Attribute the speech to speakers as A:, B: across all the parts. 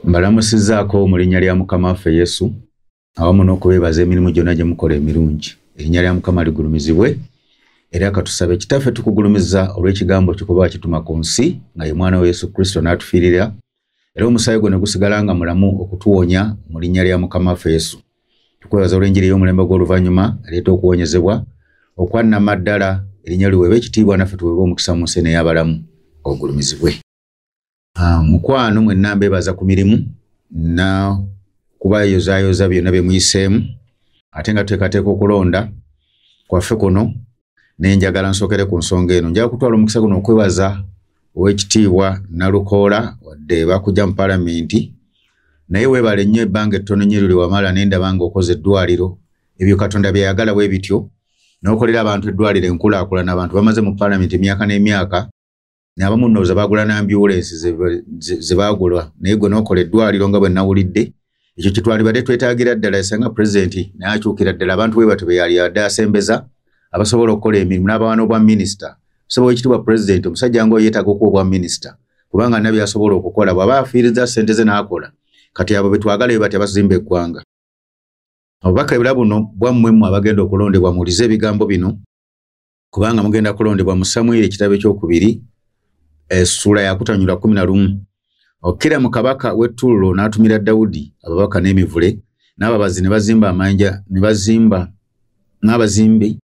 A: Mbalamusizzaako mu linnya lya Mukama waffe Yesu, awamu n'okubeebaza emirimu gyonna gye mukola emirungi. Erinnya lya Mukama ligulumizibwe, era katusabe. Kitaffe, tukugulumiza olw'ekigambo kyo kuba kituma ku nsi nga ye mwana wa Yesu Kristo n'atufiirira, era omusaayi gwe ne gusigala nga mulamu okutuwonya mu linnya lya Mukama waffe Yesu. Tukwebaza olw'enjiri ey'omulembe gw'oluvannyuma ereeta okuwonyezebwa okwannamaddala. Erinnya liweebwe ekitiibwa, naffe tuweebwe omukisa mu nsi n'ey'abalamu, ogulumizibwe. Mukwano mwenna mbeebaza ku mirimu na kubayozaayoza byonna bye muyiseemu, ate nga tuteekateeka okulonda kwaffe kuno. Naye njagala nsookere ku nsonga eno. Njagala kutwala omukisa guno okwebaza ow'ekitiibwa Nalukoola, wadde bakujja mu paalamenti, naye weebale nnyo ebbanga ettono nnyo lye wamala ne ndaba ng'okoze eddwaliro. Ebyo Katonda bye yayagala bwe bityo, n'okolera abantu eddwaliro, enkulaakulana. Abantu bamaze mu paalamenti emyaka n'emyaka, n'abamu ndowooza baagula n'ambyulensi ze baagula, naye gwe n'okola eddwaliro nga bwe nawulidde. Ekyo kye twalibadde twetaagira ddala. Esanga pulezidenti naye akyukira ddala abantu bwe batyo be yali adde asembeza, abasobola okukola emirimu, n'abawa n'obwa minisita. Sobola ekitiibwa pulezidenti, omusajja ng'oyo yeetaaga okuba obwa minisita, kubanga nabyo asobola okukola bw'aba afiiriza ssente ze n'akola. Kati abo be twagala bwe batyo abazimba eggwanga. Obubaka ebula buno bwammwe mmwe abagenda okulondebwa. Muwulize ebigambo bino, kubanga mugenda kulondebwa. Mu Samwiri ekitabo ekyokubiri essuula yakutanyula 11. Okiramu kabaka w'e Ttuulo n'atumira Dawudi ababaka n'emivule n'ababazi, ne bazimba amayinja, ne bazimba n'abazimbi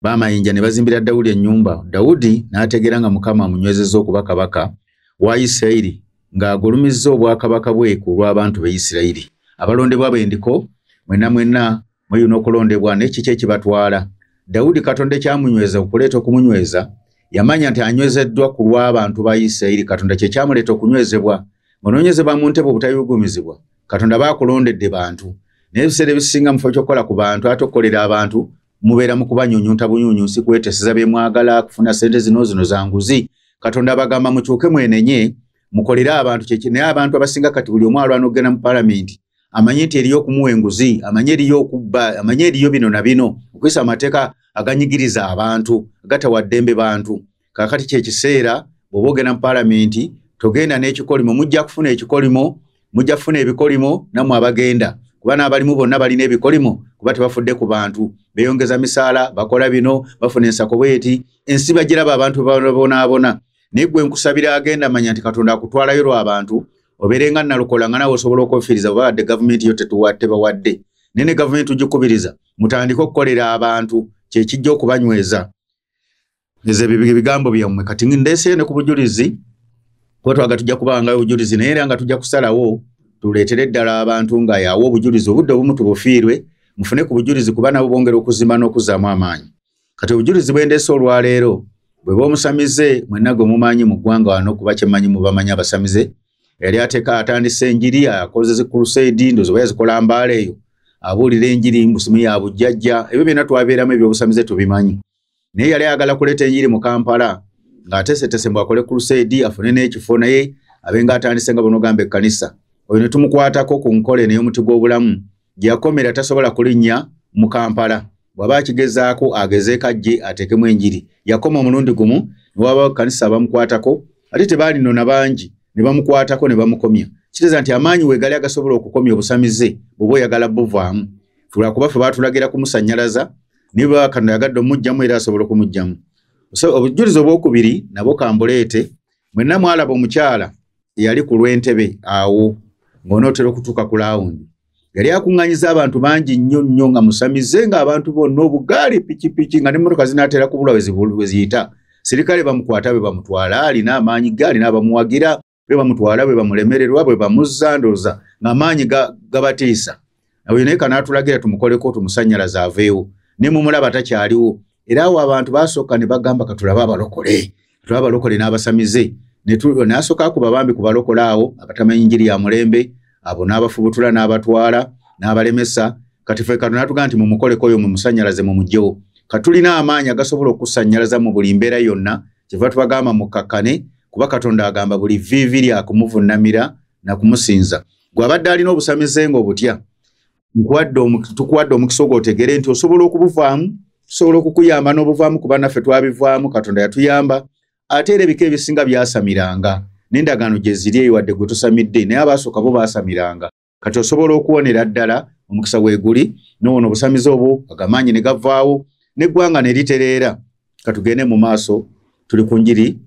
A: b'amayinja, ne bazimbira Dawudi ennyumba. Dawudi n'ategeera nga Mukama amunywezezza okuba kabaka wa Isirayiri, ng'agulumizza obwakabaka bwe ku lw'abantu be Isirayiri. Abalondebwa bendiko mwenna mwenna mweyuna okulondebwa, naye kiki ekibatwala? Dawudi Katonda ekyamunyweza, okuleeta okumunyweza, yamanya nti anywezeddwa ku lw'abantu ba Isirayiri. Katonda kye kyamuleeta okunywezebwa. Ng'onoonyezebwa mu ntebe obutayugumizibwa, Katonda baakulondedde bantu, naye ebiseera ebisinga mu kifo ky'okukola ku bantu ate okukolera abantu, mubeera mu kubanyunyunta bunyunyunsi, kweteseza bye mwagala, kufuna ssente zino zino za nguzi. Katonda abagamba mukyuke, mwenenye, mukolere abantu kyeki. Naye abantu abasinga kati buli omu alwana okugenda mu paalamenti, amanyi nti eriyo okumuwa enguzi, amanyi eriyo okubba, amanyi eriyo bino na bino, okuyisa amateeka aganyigiriza abantu, agatawa ddembe bantu. Kaakati kyekiseera bw'oba ogenda mu paalamenti, togenda n'ekikolimo. Mujja kufuna ekikolimo, mujja kufuna ebikolimo nammwe abagenda, kuba n'abalimu bonna balina ebikolimo, kuba tebafudde ku bantu. Beeyongeza misaala, bakola bino, bafuna ensako bweti, ensi bagiraba, abantu babonaabona. Naye gwe nkusabira agenda, manya nti Katonda akutwalayo lw'abantu. Obeere nga Nalukola, nga nawe osobola okwefiiriza. Bwebadde gavumenti yo tebawadde, naye ne gavumenti tugikubiriza mutandike okukolera abantu, kyekijja okubanyweza. Ezo ebyo bigambo byammwe. Kati ndeeseyo ne ku bujulizi, kuba twaga tujja kubangayo obujulizi, naye era nga tujja kusalawo tuleetere ddala abantu nga yawa obujulizi. Obudde obumu tubufiirwe, mufune ku bujulizi, kuba nabo bongera okuzimba n'okuzaamu amaanyi. Kati obujulizi bwe ndeese olwaleero bwe b'omusamize mwenna gwe mumanyi mu ggwanga wano, kuba kyemmanyi mubamanyi abasamize. Yali ateeka atandise enjiri, akoze zi crusade, ndowooza oba yazikola mbaala eyo, abuulira enjiri mbusimu ya bujjajja. Ebyo byonna twabeeramu, ebyobusamize tubimanyi. Naye yali ayagala kuleeta enjiri mu Kampala, ng'ateeseteese mbu akole crusade, afune n'ekifo, naye abe ng'atandise nga bonogamba ekkanisa. Oyo ne tumukwatako ku nkola eno ey'omuti gw'obulamu gye yakomera, tasobola kulinnya mu Kampala. Bw'aba akigezaako, agezeeko ajje ateekemu enjiri. Yakoma omulundi gumu, ne wabawo ekkanisa abamukwatako, ate tebaalinona bangi, ne bamukwatako ne bamukomya. Kitegeeza nti amaanyi weegali agasobola okukomya obusamize bw'oba oyagala buvaamu. Lwakuba ffe baatulagira kumusannyalaza, naye baba Katonda yagadde omuggyamu, era asobola okumuggyamu. So obujulizi obwokubiri nabwo kambuleete. Mwenna mwalaba omukyala eyali ku lw'entebe awo ng'onootera okutuuka ku laawundi, yali akuŋŋanyiza abantu bangi nnyo nnyo, nga musamize, ng'abantu bonna obugaali, pikipiki, nga n'emmotoka zinaatera kubula we ziyita. Sirikale bamukwata, bwe bamutwala, alina amaanyi ge, alina abamuwagira. Bwe bamutwala, bwe bamulemererwa, bwe bamuzza, ndowooza ng'amaanyi gabatiisa. Oyo naye kanaatulagira tumukoleko, tumusannyalaze aveewo, ne mumulaba takyaliwo. Era awo abantu basooka ne bagamba, katulabe abalokole, tulabe abalokole n'abasamize. N'asooka akuba bambi ku balokole awo abatamanyi njiri ya mulembe abo, n'abafubutula, n'abatwala, n'abalemesa. Kati ffe kano n'atugamba nti mumukoleko oyo, mumusannyalaze, mumugyewo. Katulina amaanyi agasobola okusannyalaza mu buli mbeera yonna. Kyeva tubagamba mukkakkane, kuba Katonda agamba buli viivi lyakumuvunnamira nakumusinza. Gw'abadde alina obusamize ng'obutya, tukuwadde omukisa ogwo otegere nti osobola okubuvaamu, tusobola okukuyamba n'obuvaamu, kuba naffe twabivaamu, Katonda yatuyamba. Ate era ebika ebisinga byasamiranga, N'endagaano gye ziri eyo wadde gwe tosamidde, naye abaasooka bo baasamiranga. Kati osobola okuwonera ddala omukisa weeguli n'owona obusamize obwo, agamaanyi ne gavaawo n'eggwanga ne litereera. Katugende mu maaso, tuli ku njiri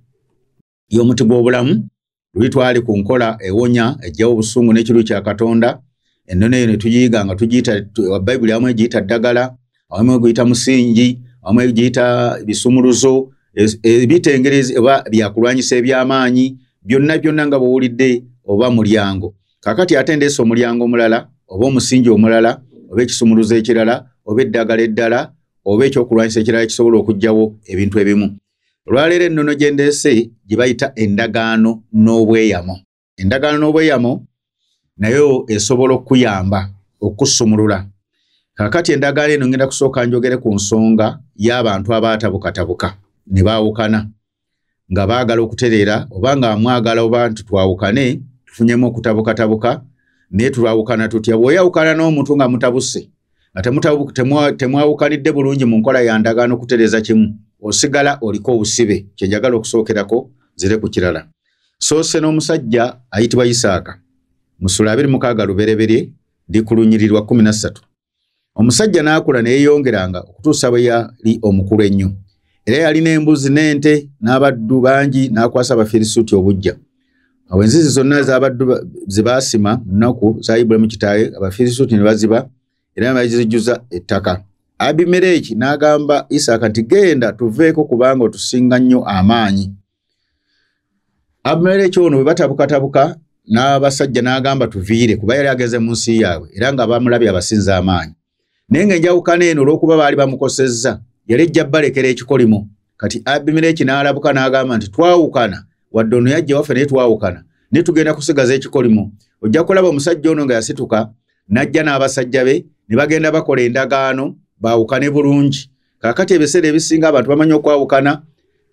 A: y'omuti gw'obulamu. Luli twali ku nkola ewonya ejjawo obusungu n'ekiruyi kya Katonda. Ennono eyo ne tugiyiga nga tugiyita, Bayibuli awamu egiyita ddagala, awamu egiyita musingi, awamu egiyita bisumuluzo, ebitengerezi oba byakulwanyisa eby'amaanyi, byonna byonna nga bw'owulidde oba mulyango. Kaakati ate ndeese omulyango omulala oba omusingi omulala oba ekisumuluzo ekirala oba eddagala eddala oba ekyokulwanyisa ekirala ekisobola okuggyawo ebintu ebimu. Olwaleero ennono gye ndeese gye bayita endagaano n'obweyamo. Endagaano n'obweyamo nayo esobola okuyamba okusumulula. Kaakati endagaano eno ngenda kusooka njogere ku nsonga y'abantu abaatabukatabuka ne baawukana nga baagala okutereera, oba nga mwagala oba nti twawukane, tufunyemu okutabukatabuka, naye tulwawukana tutya? Bw'oyawukana n'omuntu nga mutabuse, nga temwawukanidde bulungi mu nkola ya ndagaano okutereeza kimu, osigala oliko obusibe. Kye njagala okusookerako nzire ku kirala. Soose n'omusajja ayitibwa Isaaka. Mu ssula 26 Lubereberye, ndi ku lunyiriri lwa 13. Omusajja n'akula ne yeeyongeranga okutuusa bwe yali omukulu ennyo. Era yalina embuzi n'ente n'abaddu bangi, n'akwasa Abafirisuuti obuggya. Awo enzizi zonna ez'abaddu ze baasima mu nnaku za Ibulayimu kitaawe, Abafirisuuti ne baziba era ne bazijjuza ettaka. Abimereki n'agamba Isaaka nti, genda tuveeko kubanga otusinga nnyo amaanyi. Abimereki ono bwe batabukatabuka n'abasajja n'agamba tuviire, kuba yali ageze mu nsi yaabwe era nga bamulabye abasinza amaanyi. Naye ng'enjawukana eno olw'okuba baali bamukosezza, yali ejja balekera ekikolimo. Kati Abimereki n'alabuka n'agamba nti twawukana, wadde ono yajja waffe naye twawukana, naye tugenda kusigaza ekikolimo. Ojja kulaba omusajja ono nga yasituka n'ajja n'abasajja be ne bagenda bakola endagaano baawukane bulungi. Kaakati ebiseera ebisinga abantu bamanyi okwawukana,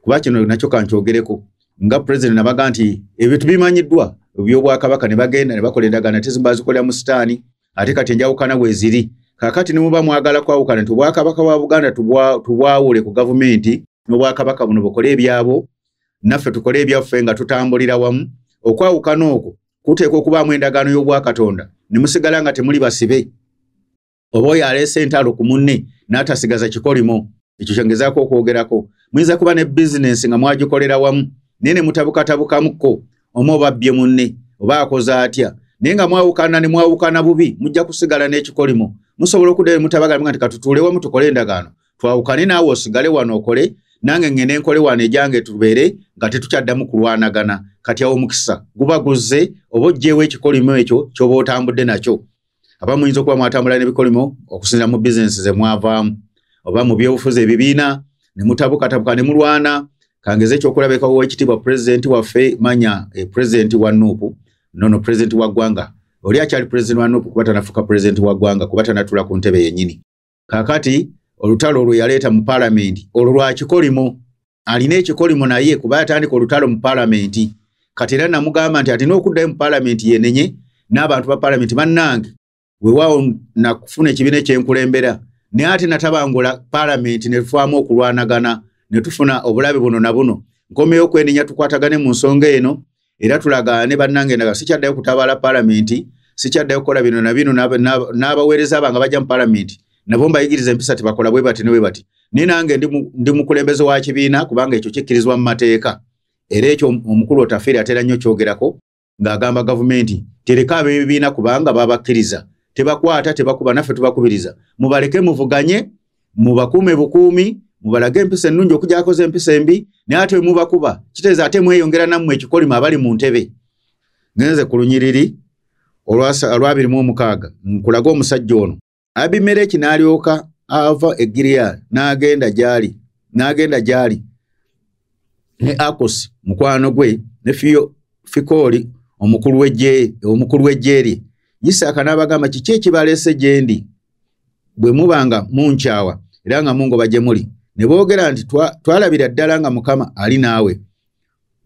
A: kuba kino nakyo kankyogereko. Nga pulezidenti nabaga nti ebintu bimanyiddwa eby'obwakabaka, ne bagenda ne bakola endagaano ate zimu bazikolera mu sitaani, ate kati enjawukana weeziri. Kaakati ne muba mwagala kwawukana nti obwakabaka bwa Buganda tubwawule ku gavumenti, n'obwakabaka buno bukole ebyabwo, naffe tukole ebyaffe nga tutambulira wamu. Okwawukana okwo kuteekwa okubaamu endagaano y'obwakatonda, ne musigala nga temuli basibe. Oba oyo aleese entalo ku munne n'atasigaza kikolimo, ekyo kye ngezaako okwogerako. Muyinza kuba ne bizinensi nga mwagikolera wamu, naye ne mutabukatabukamukko, omu oba abbye munne oba akoze atya, naye nga mwawukana ne mwawukana bubi, mujja kusigala n'ekikolimo. Musobola okuddayo mutabagala nti katutuule wamu tukole endagaano, twawukane naawe osigale wano okole, nange ngende nkole wano egyange, tubeere nga tetukyaddamu kulwanagana. Kati awo omukisa guba guzze, oba oggyewo ekikolimo ekyo ky'oba otambudde nakyo. Aba muyinza okuba mwatambula n'ebikolimo okusinziira mu bizinensi ze mwavaamu, oba mu byobufuzi ebibiina, ne mutabukatabuka ne mulwana. Kangeze ekyokulabika ow'ekitiibwa pulezidenti waffe, manya pulezidenti wa NUP, nono pulezidenti wa ggwanga. Oli akyali pulezidenti wa NUP kuba tanafuuka pulezidenti wa ggwanga, kuba tanatuula ku ntebe yennyini. Kaakati olutalo olwo yaleeta mu paalamenti, olwo lwa kikolimo. Alina ekikolimo naye kuba yatandika olutalo mu paalamenti. Kati era namugamba nti alina okuddayo mu paalamenti yenenye n'abantu ba paalamenti, bannange weewaawo nakufuna ekibiina ekyenkulembera, naye ate natabangula paalamenti ne tufaamu okulwanagana ne tufuna obulabe buno na buno. Nkomeyo okwenenya tukwatagane mu nsonga eno, era tulagaane bannange, ndaga sikyaddayo kutabaala paalamenti, sikyaddayo kukola bino na bino, n'abaweereza bange bajja mu paalamenti nabo mbayigiriza empisa tebakola bwe bati ne bwe bati. Naye nange ndi mukulembeze wa kibiina, kubanga ekyo kikkirizibwa mu mateeka. Era ekyo omukulu Otafiire atera nnyo kyogerako ng'agamba gavumenti tereka ab'ebibiina kubanga babakkiriza, tebakwata tebakuba, naffe tubakubiriza mubaleke muvuganye, mubakuume bukuumi, mubalage empisa ennungi okujja empisa embi, naye ate mubakuba kitegeeza ate mweyongera nammwe ekikolimo abali mu ntebe. Ngenze ku lunyiriri olwa 26 nkulaga omusajja ono. Abimereki n'alyoka ava e Gileadi n'agenda gy'ali ne Akosi mukwano gwe ne Fikoli omukulu w'eggye lye. Isaaka n'abagamba, kiki ekibaleese gye ndi bwe mubanga munkyawa era nga mungoba gye muli? Ne boogera nti twalabira ddala nga Mukama ali naawe.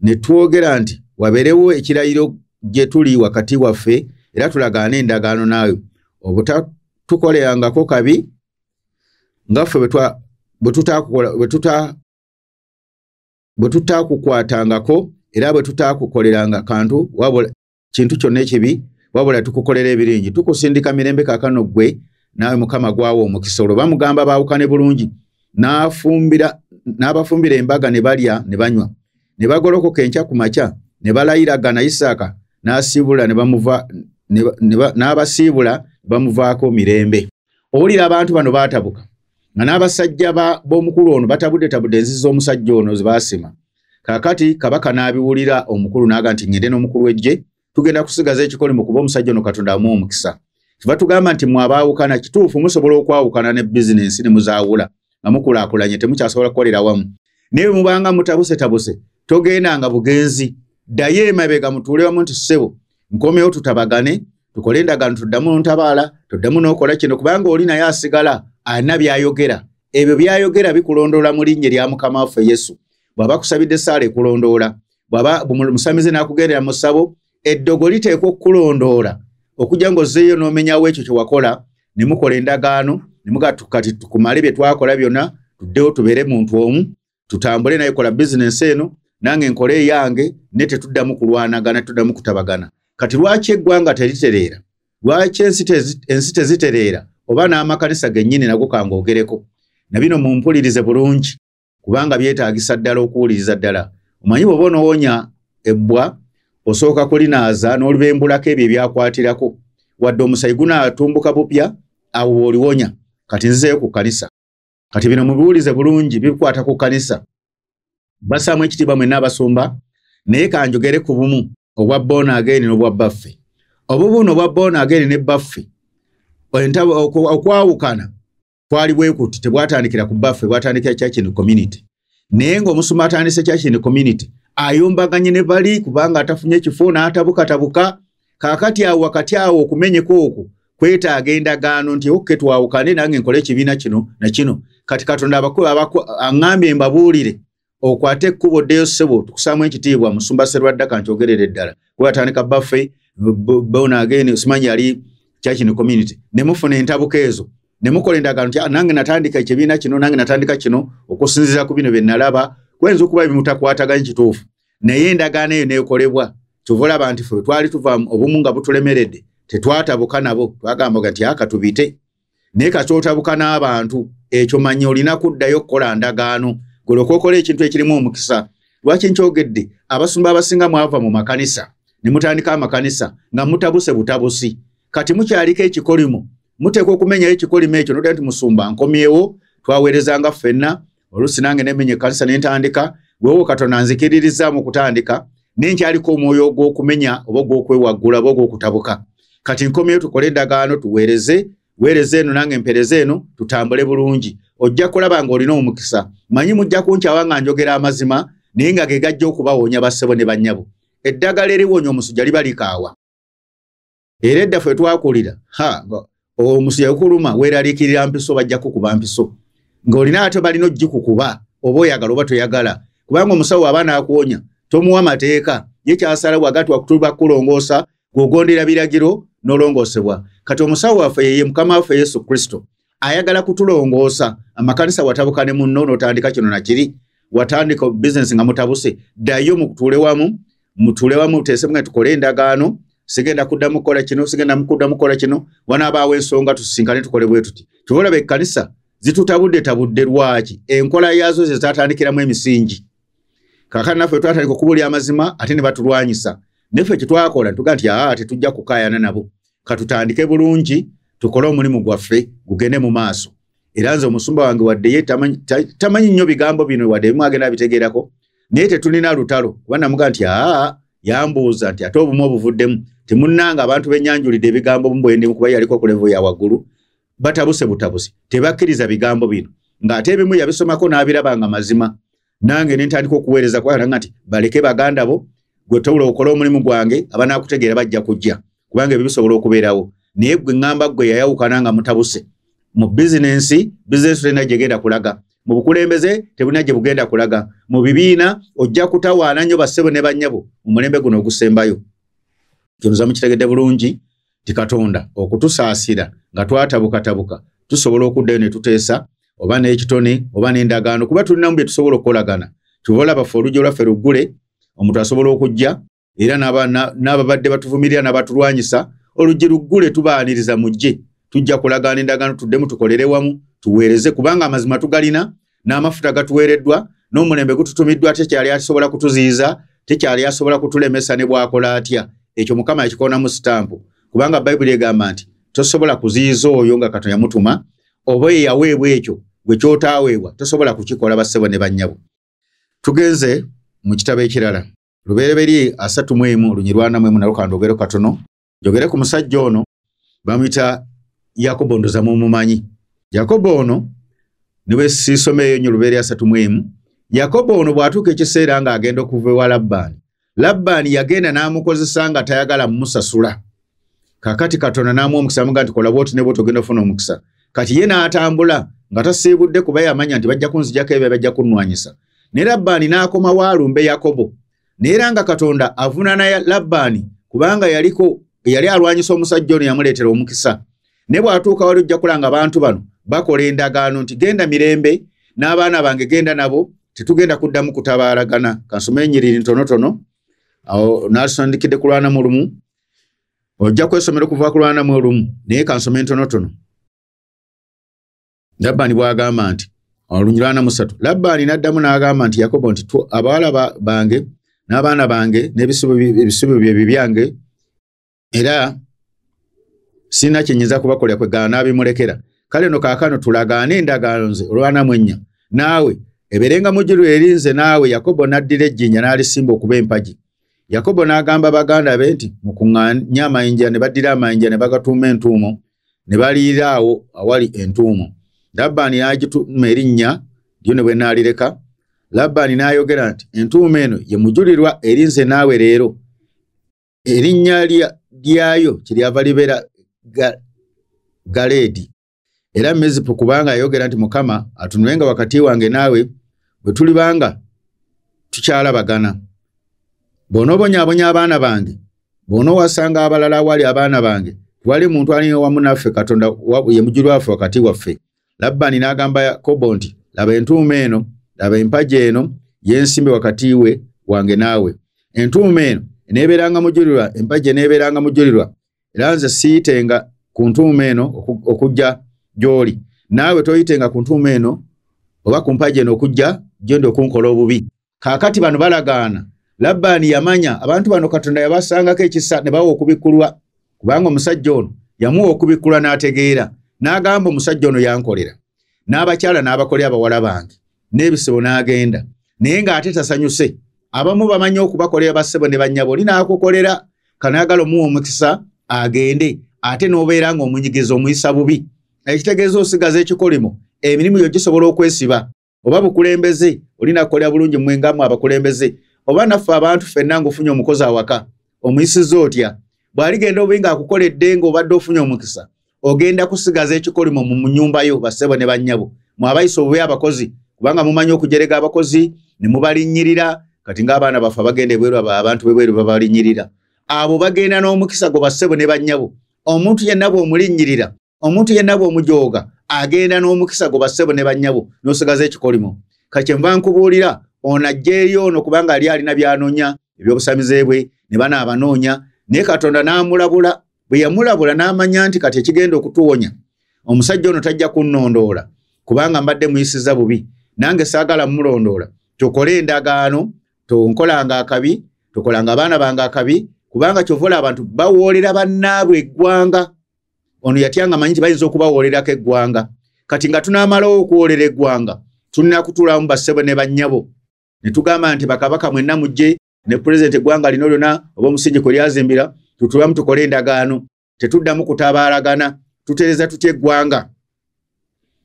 A: Ne twogera nti wabeerewo ekirayiro gye tuli wakati waffe, era tulagaane endagaano naawe, obutatukolerangako kabi nga ffe bwe tutakukwatangako Era bwe tutaakukoleranga kantu wabula kintu kyonna ekibi, wabula tukukolera ebiringi. Tukusindika mirembe kaakano ggwe naawe Mukama gwawa omukisa. Olwo bamugamba baawukane bulungi, n'abafumbira embaga ne balya ne banywa. Ne bagolokoka enkya ku makya ne balayiragana. Isaaka n'asiibula ne bamuva n'abasiibula bamuvaako mirembe. Owulira abantu bano baatabuka nga n'abasajja b'omukulu ono batabudde enzizi z'omusajja ono ze baasima. Kaakati kabaka n'abiwulira omukulu n'aga nti ngende n'omukulu w'eggye, tugenda kusigaza ekikolimo kuba omusajja ono Katonda amuwa omukisa. Kiva tugamba nti mwabaawukana, kituufu musobola okwawukana ne bizinensi ne muzaawula nga mukulaakulanye, temukyasobola kukolera wamu. Naye bwe mubanga mutabusetabuse, togendanga bugenzi, ddayo emabega mutuule wamu nti ssebo nkomyewo tutabagane, tukole endagaano, tuddamu ntabaala, tuddamu n'okola kino, kubanga oli naye asigala alina by'ayogera. Ebyo by'ayogera bikulondoola mu linnya erya Mukama waffe Yesu. Bw'aba akusabidde essaala ekulondoola, bw'aba musamize n'akugendera mu ssabo, eddogo liteekwa okukulondoola okujja ng'ozzeeyo n'omenyawo ekyo kye wakola, ne mukola endagaano, ne mugaa kati tukumale bye twakola byonna, tuddewo tubeere muntu omu, tutambule naye kola bizinensi eno, nange nkole eyange, ne tetuddamu kulwanagana, tuddamu kutabagana. Kati lwaki eggwanga teritereera? Lwaki ensi tezitereera? Oba n'amakanisa gennyini nago kangoogereko. Na bino mumpulirize bulungi, kubanga byetaagisa ddala okuwuliriza ddala. Omanyi bw'oba onoonya ebbwa, osooka kulinaaza n'olubembulako ebyo ebyakwatirako. Wadde omusayi gunaatumbuka bupya, awo bw'oliwonya. Kati nzizeeyo ku kkanisa. Kati bino mubiwulize bulungi, bikwata ku kkanisa. Bassaamu ekitiibwa mwenna abasumba, naye kanjogere ku bumu obwa born again n'obwa bbaffe. Obubuno obwa born again ne bbaffe, okwawukana kwali bwe kuti, tebwatandikira ku bbaffe, bwatandikira church in community. Naye ng'omusumba atandise church in community ayombaganye ne bali, kubanga atafunye ekifo n'atabukatabuka. Kaakati awo wakati awo okumenyeka okwo kwetaaga endagaano nti okke twawukane, nange nkole ekibiina kino na kino. Kati Katonda aŋŋambye mbabuulire, okwate ekkubo ddeyo ssebo, tukusaamu ekitiibwa. Musumba Serwadda kankyogerere ddala, kuba atandika bbaffe born again, simanyi yali church in community, ne mufuna entabuka ezo ne mukola endagaano nti nange natandika ekibiina kino, nange natandika kino okusinziira ku bino bye nalaba. Kuyinza okuba ebimutakwataganye kituufu, naye endagaano eyo neekolebwa. Kyova olaba nti ffe twali tuva obumu nga butulemeredde, tetwatabuka nabo, twagambaga nti aka tubite. Naye kasootabuka n'abantu, ekyo manya olina kuddayo okukola ndagaano, gwe okola ekintu ekirimu omukisa. Lwaki nkyogedde? Abasumba abasinga mwava mu makanisa ne mutandika amakanisa nga mutabuse butabusi. Kati mukyaliko ekikolimo, muteekwa okumenyayo ekikolimo ekyo nodda nti musumba nkomyewo, twaweerezanga ffenna, oluusi nange nemenya ekkanisa ne ntandika, weewo Katonda nzikiririzaamu okutandika, naye nkyaliko omwoyo ogw'okumenya oba ogw'okwewaggula oba ogw'okutabuka. Kati nkomyewo tukole endagaano, tuweereze, weereze eno nange mpereze eno, tutambule bulungi. Ojja kulaba ng'olina omukisa. Manyi mujja kunkyawa nga njogera amazima, naye nga ge gajja okubawonya bassebo ne bannyabo. Eddagala eriwonya omusujja liba likaawa. Era edda ffe twakulira, omusujja gukuluma weeraliikirira mpiso, bajja kukuba mpiso. Ng'olina ate balina ogikukuba oba oyagala oba toyagala, kubanga omusawo aba n'akuwonya tomuwa mateeka, ye kyasalawo agati wakutuba kulongoosa, gw'ogondera biragiro n'olongoosebwa. Kati omusawo waffe ye Mukama waffe Yesu Kristo, ayagala kutulongoosa. Amakanisa watabuka ne munno n'otandika kino na kiri, watandika bizinensi nga mutabuse, ddayo mutuule wamu, mutuule wamu muteese nga tukole endagaano, sigenda kuddamu kukola kino, sigenda kuddamu kukola kino, wanaabaawo ensonga tusisinkane tukole bwe tuti. Kyova olaba ekkanisa zitutabudde tabudde. Lwaki? Enkola yaazo ze zaatandikiramu emisingi. Kaakati naffe twatandika okubuulira amazima ate ne batulwanyisa. Naffe kye twakola tugaa nti aa tetujja kukaayana nabo, katutandike bulungi tukole omulimu gwaffe gugende mu maaso. Era nze omusumba wange wadde ye tamanyi nnyo bigambo bino, wadde ebimu agenda abitegeerako, naye tetulina lutalo, kuba namugaa nti aa yambuuza nti ate obumu obuvuddemu temunnanga abantu benyanjulidde ebigambo bwendimu, kuba yaliko ku level ya waggulu, batabuse butabusi, tebakkiriza bigambo bino, ng'ate ebimu yabisomako n'abiraba nga mazima. Nange ne ntandika okuweereza kwalanga nti baleke baganda bo, gwe towula okola omulimu gwange, abanaakutegeera bajja kujja, kubanga ebyo bisobola okubeerawo. Naye gwe ŋŋamba gwe yayawukana nga mutabuse mu bizinensi, bizinensi terina gyegenda kulaga, mu bukulembeze tebulina gye bugenda kulaga, mu bibiina ojja kutawaana nnyo bassebo ne bannyabo mu mulembe guno ogusembayo. Kyonoza mukitegedde bulungi nti Katonda okutusaasira nga twatabukatabuka, tusobola okuddayo ne tuteesa oba n'ekitone oba n'endagaano, kuba tulinamu bye tusobola okukolagana. Kyova olaba ffe oluggi olwaffe luggule, Omuntu asobola okujja era n'ababadde batuvumirira n'abatulwanyisa, oluggi luggule, tubaaniriza, mujje, tujja kulagaana endagaano, tuddemu tukolere wamu, tuweereze, kubanga amazima tugalina n'amafuta gatuweereddwa n'omulembe gututumiddwa. Tekyali asobola kutuziyiza, tekyali asobola kutulemesa ne bw'akola atya. Ekyo Mukama yakikonamu sitampu, kubanga Bayibuli egamba nti tosobola kuziyiza oyo nga Katonda yamutuma, oba ye yaweebwa ekyo gwe ky'otaaweebwa tosobola kukikola. Bassebo ne bannyabo, tugenze mu kitabo ekirala, Lubereberye 31 lunyiriri 41, nalwo kandogere katono, njogere ku musajja ono bamuyita Yakobo. Ndoza mumumanyi Yakobo ono, ne bwe siisomeeyo nnyo. Lubereberye 31, Yakobo ono bw'atuuka ekiseera ng'agenda okuva ewa Labbaani, Labbaani yagenda n'amukozesa nga tayagala mumusasula. Kakati Katonda n'amuwa omukisa, amuga nti kola bw'oti ne bw'oti ogenda ofuna omukisa. Kati ye n'atambula nga tasiibudde, kuba yamanya nti bajja kunzijako ebyo, bajja kunnwanyisa. Ne Labbaani n'akomawo alumbe Yakobo, naye era nga Katonda avunaana Labbaani, kubanga yaliko yali alwanyisa omusajja ono yamuleetera omukisa. Ne bw'atuuka wali, ojja kulanga abantu bano bakola endagaano nti genda mirembe n'abaana bange, genda nabo, tetugenda kuddamu kutabaalagana. Kansome ennyiriri ntonotono awo nasandikidde ku 41, ojja kwesomera okuva ku 41, naye kansome ntonotono. Labbaani bw'agamba nti olunyiriri 43, Labbaani n'addamu n'agamba nti Yakobo nti abawala bange n'abaana bange n'ebisubi bye bibyange, era sirina kye nnyinza kubakolera kwegaana n'abimulekera. Kale no kaakano tulagaane endagaano, nze 44 naawe, ebeerenga mujulirwa eri nze naawe. Yakobo n'addira ejjinja n'alisimba okuba empagi. Yakobo n'agamba baganda be nti mukuŋŋaanye amayinja, ne baddira amayinja ne bagatuuma entuumo, ne baliira awo awali entuumo. Labbaani n'agituuma erinnya lyo ne bwe naalireka. Labbaani n'ayogera nti entuumo eno ye mujulirwa eri nze naawe leero. Erinnya lyayo kiryava libeera Galeedi era Mizipu, kubanga yayogera nti Mukama atunulenga wakati wange naawe bwe tulibanga tukyalabagana. Bw'onoobonyaabonya abaana bange, bw'onoowasanga abalala awali abaana bange, tewali muntu ali wamu naffe, Katonda ye mujulirwa waffe wakati waffe. Labbaani n'agamba Yakobo nti laba entuumo eno, laba empagi eno y'ensimbi wakati we wange naawe. Entuumo eno eneebeeranga mujulirwa, empagi eneebeeranga mujulirwa, era nze siiyitenga ku ntuumo eno okujja gy'oli, naawe toyitenga ku ntuumo eno oba ku mpagi eno okujja gyendi okunkola obubi. Kaakati bano balagaana. Labbaani yamanya abantu bano Katonda yabasangako ekisa ne bawa okubikkulwa, kubanga omusajja ono yamuwa okubikkulwa n'ategeera, n'agamba omusajja ono yankolera n'abakyala n'abakolera abawala bange n'ebisibo, n'agenda naye ng'ate tasanyuse. Abamu bamanyi okubakolera, bassebo ne bannyabo, oli n'akukolera kanaagala omuwa omukisa agende, ate n'obeera ng'omunyigiza, omuyisa bubi, ekitegeeza osigaza ekikolimo. Emirimu yo gisobola okwesiba oba bukulembeze, olina kukolera bulungi mmwe abakulembeze oba naffe abantu ffenna. Ng'ofunye omukozi awaka, omuyisizza otya? Bw'aligenda obubi ng'akukoledde ng'obadde ofunye omukisa, ogenda kusigaza ekikolimo mu nnyumba yo. Bassebo ne bannyabo, mwabayisa obubi abakozi, kubanga mumanyi okujerega abakozi ne mubalinnyirira. Kati ng'abaana baffe abagenda ebweru, abantu bebweru babalinnyirira, abo bagenda n'omukisa gwe. Bassebo ne bannyabo, omuntu yenna bw'omulinnyirira, omuntu yenna bw'omujooga, agenda n'omukisa gwe. Bassebo ne bannyabo, n'osigaza ekikolimo. Kakyenva nkubuulira, ono ajja eri ono kubanga ali alina by'anoonya eby'obusamize bwe ne bano abanoonya, naye Katonda n'amulabula. Bwe yamulabula n'amanya nti kati ekigenda okutuwonya, omusajja ono tajja kunnondoola kubanga mbadde muyisiza bubi, nange saagala mumulondoola. Tukole endagaano, tonkolanga akabi, tokolanga abaana bange akabi, kubanga kyovola abantu bawoolera bannaabwe eggwanga. Ono yatyanga manyi nti bayinza okubawoolerako eggwanga. Kati nga tunaamalawo okuwoolera eggwanga, tulina kutuulamu, bassebo ne bannyabo, ne tugamba nti bakabaka mwenna mujje ne pulezidenti, eggwanga lino lyonna oba omusingi kwe lyazimbira, tutulamu tukole endagaano, tetuddamu kutabaalagana, tutereza tutya eggwanga?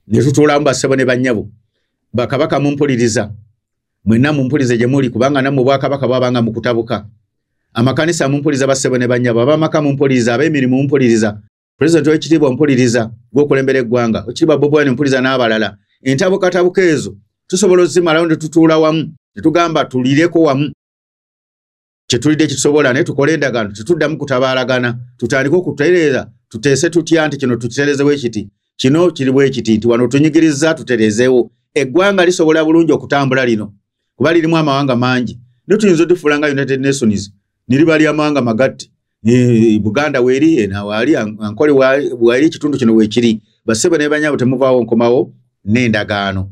A: Ne tutuulamu, bassebo ne bannyabo, bakabaka mumpuliriza mwenna, mumpulize gye muli, kubanga nammwe obwakabaka bwabanga mu kutabuka. Amakanisa mumpuliriza, bassebo ne bannyabo, abamaka mumpuliriza, ab'emirimu mumpuliriza, pulezidenti w'ekitiibwa mpuliriza, gw'okulembera eggwanga, ekitiibwa Bobi Wine mpuliriza n'abalala. Entabukatabuka ezo tusobola ozimalawo ne tutuula wamu ne tugamba tulireko wamu kyetulidde kitusobola, naye tukole endagaano, tetuddamu kutabaalagana, tutandike okutereeza. Tuteese tutya nti kino tukitereeze bwe kiti, kino kiri bwe kiti, nti wano tunyigiriza, tutereezeewo. Eggwanga lisobola bulungi okutambula lino, kuba lirimu amawanga mangi. Naye tuyinza odifuula nga United Nations, niriba ly'amawanga magatte. Buganda weeri, nawaali Ankole waali, ekitundu kino weekiri. Bassebo ne bannyabo, temuvaawo, nkomawo n'endagaano.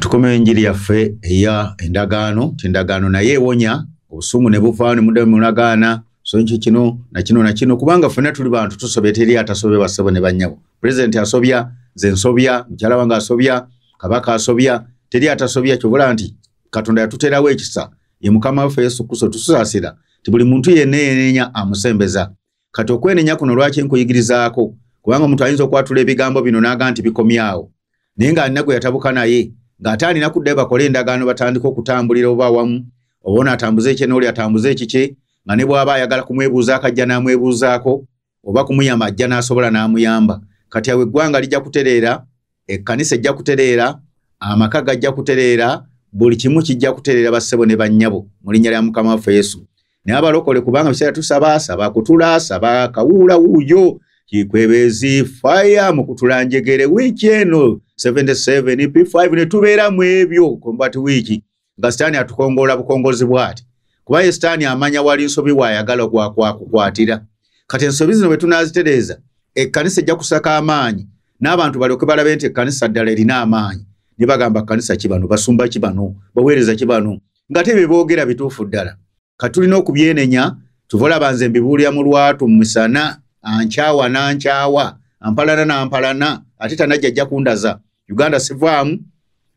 A: Tukomeyo enjiri yaffe eya endagaano, nti endagaano naye ewonya obusungu ne buvaawo ne muddamu mulagaana, so nki kino na kino na kino, kubanga ffenna tuli bantu tusobya, teri atasobya bassebo ne bannyabo. Pulezidenti asobya, nze nsobya, mukyala wange asobya, kabaka asobya, teri atasobya. Ky'obola nti Katonda yatuteerawo ekisa, ye Mukama waffe Yesu Kristo tusaasira nti buli muntu yenna yenenya amusembeza. Kati okwenenya kuno lwaki nkuyigirizaako? Kubanga omuntu ayinza okwatula ebigambo bino n'aga nti bikomyawo, naye ng'alina gwe yatabuka naye, ng'ate alina kuddayo bakole endagaano, batandike okutambulira oba awamu, oba ono atambuze ekye n'oli atambuze ekikye, nga ne bw'aba ayagala kumwebuuzaako ajja n'amwebuuzaako, oba kumuyamba ajja n'asobola n'amuyamba. Kati awo eggwanga lijja kutereera, ekkanisa ejja kutereera, amaka gajja kutereera, buli kimu kijja kutereera bassebo ne bannyabo mu linnya lya Mukama waffe Yesu. Naye abalokole, kubanga biseera tusaba, saba kutula, saba kawuula wuuyo kikwebezi fire mukutula njegere wiiki eno 77 P5 ne tubeera mu ebyo combat wiiki, nga Sitaani atukongola bukongozi bw'ati, kuba ye Sitaani amanya wali nsobi waayagala kwakukwatira. Kati ensobi zino bwe tunaazitereeza, ekkanisa ejja kusaka amaanyi, n'abantu balyoke balabe nti ekkanisa ddala erina amaanyi. Ne bagamba, kkanisa ki bano, basumba ki bano, baweereza ki bano, nga te bye boogera bituufu ddala. Kati tulina okubyenenya. Tuva olaba nze mbibuulira mu lwatu mu misana, ankyawa n'ankyawa, ampalana n'ampalana, ate tanajja ajja kundaza. Uganda sivaamu,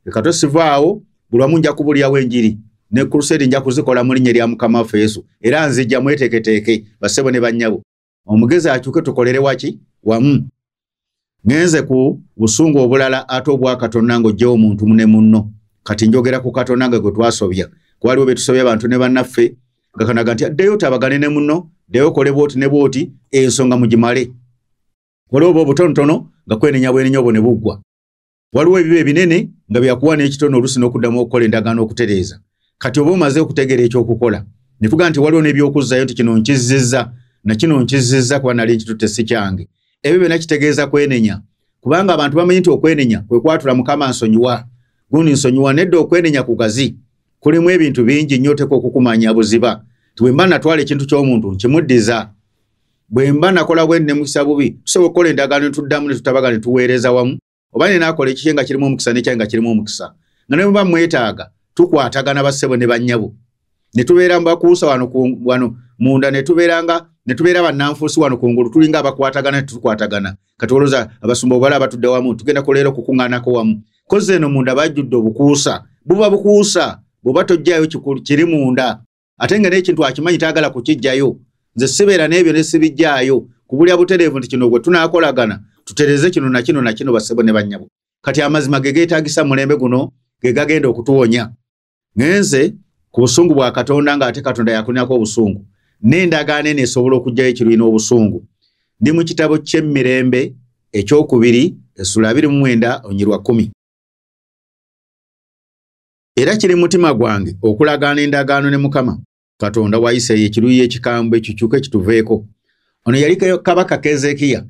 A: ekato sivaawo, buli wamu nja kubulirawo enjiri, ne crusade nja kuzikola mu linnya lya Mukama waffe Yesu, era nzijja mweteeketeeke bassebo ne bannyabo. Omugezi akyuke tukolere waki wamu. Ngenze ku busungu obulala ate obwa Katonda ng'oggyewo omuntu ne munno. Kati njogera ku Katonda nga gwe twasobya, waliwo be tusobya abantu ne bannaffe, nga kanaga nti addeyo tabagane ne munno, ddeyo okole bw'oti ne bw'oti, ensonga mugimale. Waliwo oba obutonotono nga kwenenya bwenenya obwo ne buggwa. Waliwo ebibi ebinene nga byakuwa n'ekitono oluusi n'okuddamu okukola endagaano okutereeza. Kati oba omaze okutegeera ekyokukola, ne tugaa nti waliwo n'ebyokuzzayo nti kino nkizzizza na kino nkizzizza kuba nali nkitutte si kyange. Ebyo byonna kitegeeza kwenenya, kubanga abantu bamanyi nti okwenenya kwe kwatula Mukama nsonyiwa, gundi nsonyiwa. Nedda, okwenenya kugazi, kulimu ebintu bingi nnyo, oteekwa okukumanya buziba. Ti bwe mba natwala ekintu ky'omuntu nkimuddiza, bwe mba nakola bwe ne mukisa bubi, tusobola okukola endagaano ne tuddamu ne tutabaga ne tuweereza wamu, oba ne naakola ekikye nga kirimu omukisa n'ekyange nga kirimu omukisa, nga ne bwe mwetaaga tukwatagana bassebo ne bannyabo, ne tubeera mu bakuusa wano wano munda, ne tubeera nga ne tubeera bannanfuusi wano kungulu, tulinga abakwatagana ne tukwatagana. Kati olowooza abasumba obala abatudde wamu tugenda kuleera okukuŋŋaanako wamu, kozzi eno munda bajjudde obukuusa, buba bukuusa bw'oba toggyayo kiri munda, ate nga n'ekintu akimanyi taagala kukiggyayo. Nze sibeera n'ebyo ne sibijjaayo, kubulya butereevu nti kino bwe tunaakolagana tutereze kino na kino na kino bassebo ne bannyabo. Kati amazima ge geetaagisa mulembe guno, ge gagenda okutuwonya. Ngenze ku busungu bwa Katonda, ng'ate Katonda yakulinako obusungu, n'endagaano eno esobola okuggyayo ekiruyi n'obusungu. Ndi mu kitabo ky'Emirembe ekyokubiri essula 29 onyirwa 10. Era kiri mutima gwange okulagaana endagaano ne Mukama Katonda wa Isirayiri, ekiruyi ekikambwe kikyuke kituveeko. Ono yali kabaka Kezekiya,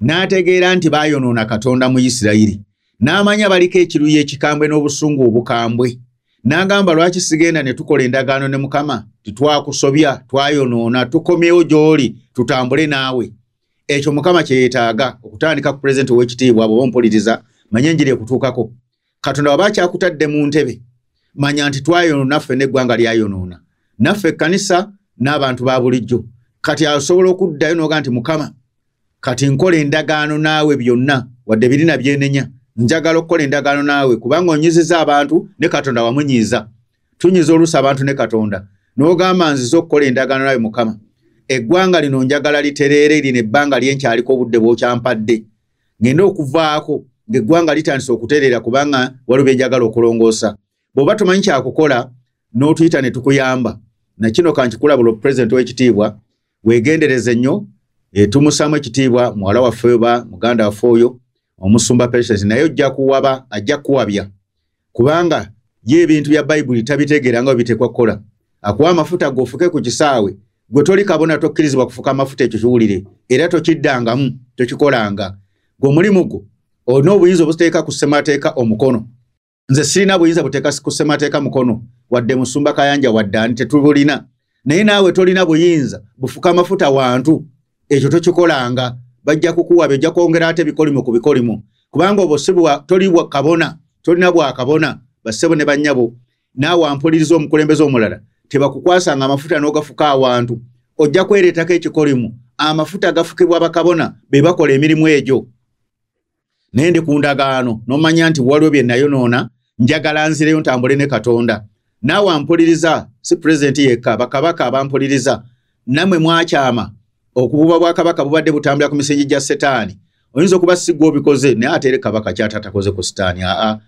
A: n'ategeera nti baayonoona Katonda mu Isirayiri, n'amanya baliko ekiruyi ekikambwe n'obusungu obukambwe, n'agamba, lwaki sigenda ne tukola endagaano ne Mukama? Titwakusobya, twayonoona, tukomyewo gy'oli tutambule naawe. Ekyo Mukama kye yeetaaga okutandika ku pulezidenti ow'ekitiibwa. Bw'oba ompuliriza, manye enjiri ekutuukako. Katonda waba akyakutadde mu ntebe, manya nti twayonoona ffe n'eggwanga lyayonoona, naffe ekkanisa n'abantu ba bulijjo. Kati asobola okuddayo n'oga nti, Mukama, kati nkola endagaano naawe, byonna wadde birina byenenya, njagala okukola endagaano naawe, kubanga onyiziza abantu ne Katonda wamunyiiza. Tunyiza oluusi abantu ne Katonda, n'ogamba, nzize okukola endagaano naawe Mukama, eggwanga lino njagala litereere, lino ebbanga lyenkyaliko obudde bw'okyampadde, ngenda okuvaako ng'eggwanga litandise okutereera, kubanga waliwo bye njagala okulongoosa. Bw'oba tomanyi kyakukola, n'otuyita ne tukuyamba. Na kino kankikulabula, pulezidenti w'ekitiibwa, weegendereze nnyo. Tumusaamu ekitiibwa muwala waffe oba muganda waffe oyo omusumba Patience, naye ojja kuwaba, ajja kuwabya, kubanga Ye ebintu bya Bayibuli tabitegeera nga biteekwa kukola. Akuwa amafuta g'ofuke ku kisaawe, gwe toli kabona tokkirizibwa kufuka amafuta, ekyo kiwulire era tokiddangamu, tokikolanga. Gwe omulimu gwo olina obuyinza obuteeka ku ssemateeka omukono. Nze sirina buyinza buteeka ku ssemateeka mukono, wadde Musumba Kayanja wadde ani, tetubulina. Naye naawe tolina buyinza bufuka amafuta wantu, ekyo tokikolanga. Bajja kukuwa, bajja kwongera ate ebikolimo ku bikolimo, kubanga obwo si toli kabona, tolina bwa kabona. Bassebo ne bannyabo, naawe ampuliriza omukulembeze omulala, tebakukwasanga amafuta n'ogafuka awantu, ojja kwereetako ekikolimo. Amafuta gafukibwa bakabona be bakola emirimu egyo. Naye ndi ku ndagaano n'omanya nti waliwo bye nayonoona, njagala nzireyo ntambule ne Katonda. Naawe ampuliriza, si pulezidenti yekka, bakabaka abampuliriza, nammwe mwakyama. Okububa bwa kabaka bubadde butambulira ku misingi gya Setaani. Oyinza okuba si ggwe obikoze, naye ate era kabaka ky'atatakoze ku Sitaani. Aa,